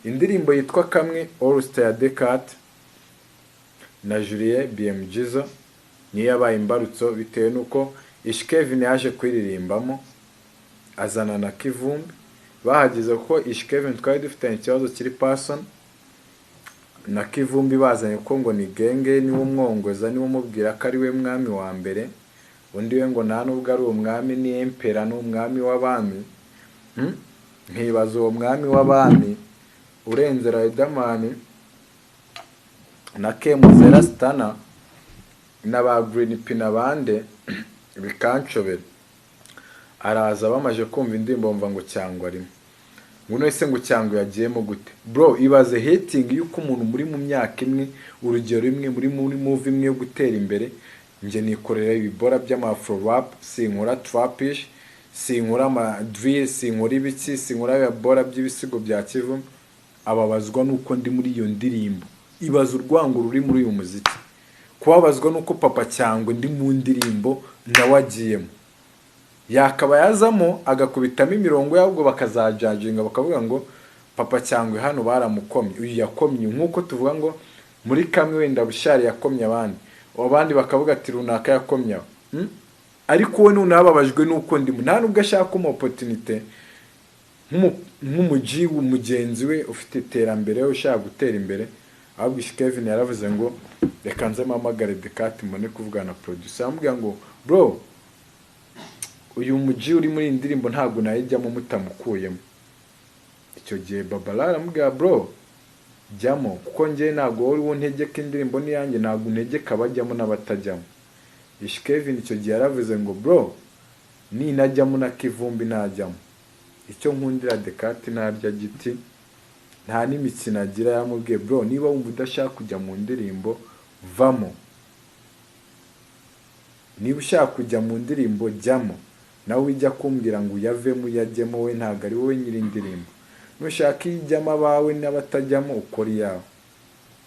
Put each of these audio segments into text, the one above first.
Indirimbo yitwa Kamwe All Star ya Decat na Julien BM Jizzo niyo yabaye imbarutso, bitewe n'uko Ish Kevin yaje kuyiririmbamo azana na Kivumbi. Bahageze kuko Ish Kevin twari dufitanye ikibazo kiri personal na Kivumbi, bazanye ko ngo ni genge, niwe umwongoza, niwe umubwira ko ari we mwami wa mbere, undi we ngo nta nubwo ari umwami, ni emperor, ni umwami w'abami. Nkibaza uwo mwami w'abami urenze Riderman na Kemuzera Stana na ba Green P n'abandi, bikanshobera. Araza, bamaze kumva indirimbo bumva ngo Cyangwa arimo, ngo none se ngo Cyangwa yagiyemo gute? Bro, ibaze hating yuko umuntu muri mu myaka imwe, urugero imwe, muri move imwe yo gutera imbere. Njye nikorera ibibora by'ama rap, sinkora trapish, sinkora ama drill, sinkora ibiki, sinkora ibibora by'ibisigo bya Kivu. Ababazwa nuko ndi muri iyo ndirimbo. Ibaze urwango ruri muri uyu muziki, kubabazwa nuko Papa Cyangwe ndi mu ndirimbo nawe agiyemo, yakaba yazamo agakubitamo imirongo yahubwo bakazajajinga bakavuga ngo Papa Cyangwe hano baramukomye, uyu yakomye, nk'uko tuvuga ngo muri Kamwe wenda Bushari yakomye abandi, abandi bakavuga ati runaka yakomye aba. Ariko we noneho ababajwe n'uko ndimo, nta nubwo ashaka umu opportunité nk'umuji mugenzi we ufite iterambere, ushaka gutera imbere. Ahubwo Ish Kevin yaravuze ngo reka nze mpamagare Decat, mbone kuvugana na producer. Aramubwira ngo bro, uyu muji uri muri iyi ndirimbo ntabwo nayijyamo mutamukuyemo. Icyo gihe Babala aramubwira bro, jyamo, kuko njye ntabwo wowe untegeka, indirimbo niyanjye, ntabwo untegeka abajyamo n'abatajyamo. Ish Kevin icyo gihe yaravuze ngo bro, ninajyamo na Kivumbi najyamo. Icyo nkundira Decat, ntarya giti, nta n'imikino agira. Yamubwiye bro, niba wumva udashaka kujya mu ndirimbo, vamo. Niba ushaka kujya mu ndirimbo, jyamo. Nawe ujya kumbwira ngo uyavemo uyajyemo, we ntabwo ari wowe nyiri indirimbo. Nushaka iyo ijyamo abawe n'abatajyamo, ukora iyawe.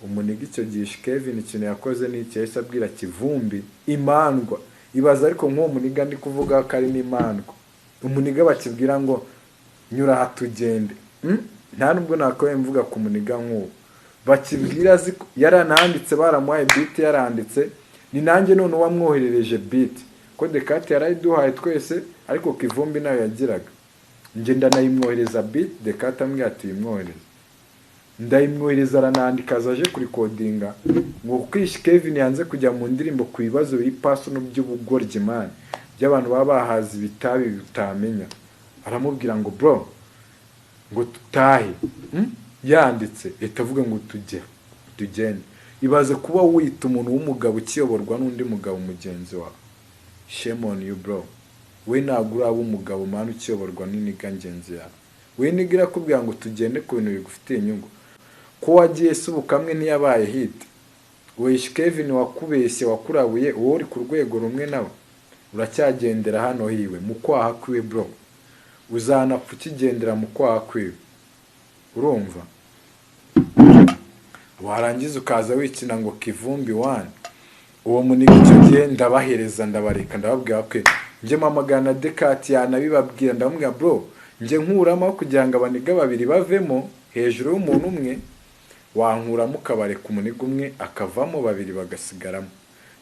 Umuniga icyo gihe Kevin ikintu yakoze ni iki? Yahise abwira Kivumbi imandwa. Ibaza ariko nk'uwo muniga ndi kuvuga ko ari n'imandwa, umuniga bakibwira ngo nyura aha tugende. Nta nubwo nakabaye mvuga ku muniga nk'uwo bakibwira azi ko yarananditse, baramuhaye beat yaranditse. Ni nanjye none wamwoherereje beat, ko Decat yarayiduhaye twese, ariko Kivumbi nayo yagiraga. Njye ndanayimwohereza beat, Decat ambwira ati uyimwohereze, ndayimwohereza, aranandika, aza aje kurikodinga. Ngo kuko Kevin yanze kujya mu ndirimbo ku bibazo biri personal by'ubugoryi man, by'abantu baba bahaza ibitabi utamenya, aramubwira ngo bro, ngo tutahe. Yanditse leta avuga ngo tujye tugende. Ibaze kuba wita umuntu w'umugabo ukiyoborwa n'undi mugabo mugenzi wawe. Shame on you, bro. We ntabwo uraba umugabo man ukiyoborwa n'iniga ngenzi yawe. We niga irakubwira ngo tugende ku bintu bigufitiye inyungu. Ko wagiye se ubu Kamwe ntiyabaye hit? We Kevin wakubeshye, wakurabuye, wowe uri ku rwego rumwe nawe, uracyagendera hano hiwe mu kwaha kwiwe. Bro, uzanapfa ukigendera mu kwaha kwiwe. Urumva warangiza ukaza wikina ngo Kivumbi wani uwo muniga. Icyo gihe ndabahereza, ndabareka, ndababwira ko njye mpamagana na Decat, yanabibabwira. Ndamubwira bro, njye nkuramo kugira ngo abaniga babiri bavemo hejuru y'umuntu umwe, wankuramo ukabareka umuniga umwe akavamo, babiri bagasigaramo.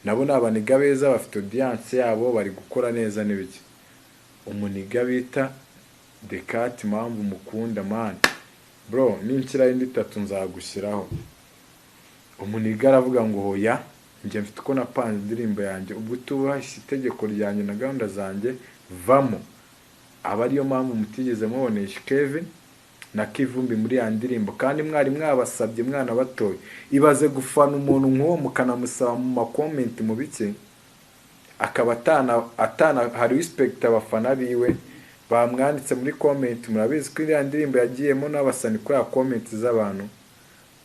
Nabo ni abaniga beza, bafite audience yabo, bari gukora neza n'ibiki. Umuniga bita Decat, impamvu mukunda man, bro, ninshyiraho indi itatu nzagushyiraho. Umuniga aravuga ngo hoya, njye mfite uko napanze indirimbo yanjye, ubwo utubahise itegeko ryanjye na gahunda zanjye, vamo. Aba ariyo mpamvu mutigeze mubonesha Kevin na Kivumbi muri ya ndirimbo, kandi mwari mwabasabye mwana batoye. Ibaze gufana umuntu nk'uwo, mukanamusaba mu ma comment, mu bike, akaba atana hari respect abafana biwe bamwanditse muri comment. Murabizi ko iriya ndirimbo yagiyemo n'abasani kuri comment z'abantu,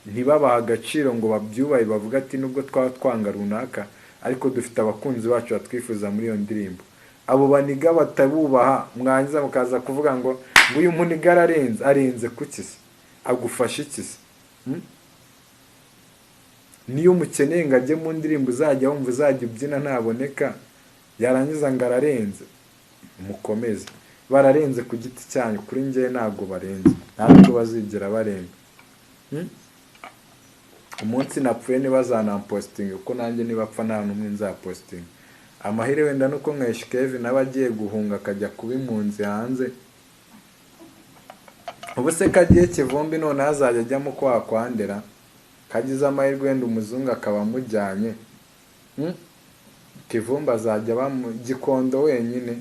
ntibabaha agaciro ngo babyubahe, bavuga ati nubwo twaba twanga runaka, ariko dufite abakunzi bacu batwifuza muri iyo ndirimbo. Abo baniga batabubaha, mwangiza mukaza kuvuga ngo uyu muniga ararenze. Arenze kuki se? Agufasha iki se? Niyo umukeneye ngo ajye mu ndirimbo uzajya wumva, uzajya ubyina, ntaboneka, yarangiza ngo ararenze. Mukomeze. Bararenze ku giti cyanyu, kuri njye ntabwo barenze, ntabwo bazigera barenga. Umunsi napfuye ntibazanampositinga, kuko nanjye nibapfa nta n'umwe nzapositinga. Amahire wenda nuko nka Ish Kevin aba agiye guhunga akajya kuba impunzi hanze. Ubu se kagiye Kivumbi noneho azajya ajyamo kwa kwandera, kagize amahirwe wenda umuzungu akaba amujyanye. Kivumbi azajya aba mu Gikondo wenyine,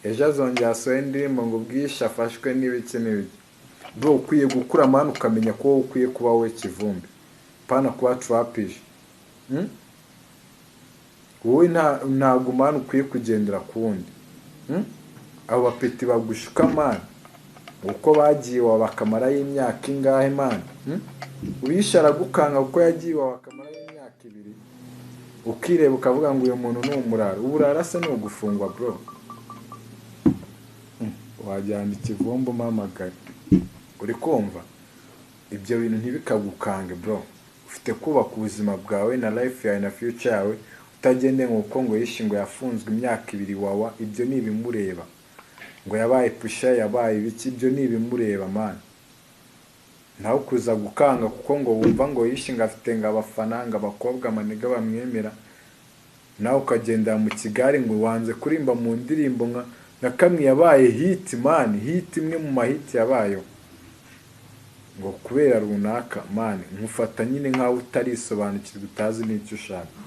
ejo azongera asohore indirimbo ngo ubwishyu afashwe n'ibiki n'ibiki. Bro, ukwiye gukura man, ukamenya ko wowe ukwiye kuba wowe Kivumbi, pana kuba Trappish. Wowe ntabwo man ukwiye kugendera ku wundi. Abo bapeti bagushuka man, uko bagiye iwawa bakamarayo imyaka ingahe man? Uwishe aragukanga kuko yagiye iwawa akamarayo imyaka 2, ukireba ukavuga ngo uyu muntu ni umurara. Uburara se ni ugufungwa bro? Wajyana ikivumbi umpamagaye, uri kumva? Ibyo bintu ntibikagukange bro. Ufite kubaka ubuzima bwawe na life yawe na future yawe, utagendeye ngo kuko ngo yishe ngo yafunzwe imyaka 2 wawa, ibyo ni ibimureba. Ngo yabaye pusha, yabaye ibiki, ibyo ni ibimureba man. Nawe kuza gukanga kuko ngo wumva ngo yishe ngo afite ngo abafana, ngo abakobwa maniga bamwemera, nawe ukagendera mu kigare ngo wanze kurimba mu ndirimbo nka kamwe yabaye hit man, hit imwe mu mahit yabayeho, ngo kubera runaka man. Nkufata nyine nkaho utarisobanukirwa, utazi n'icyo ushaka.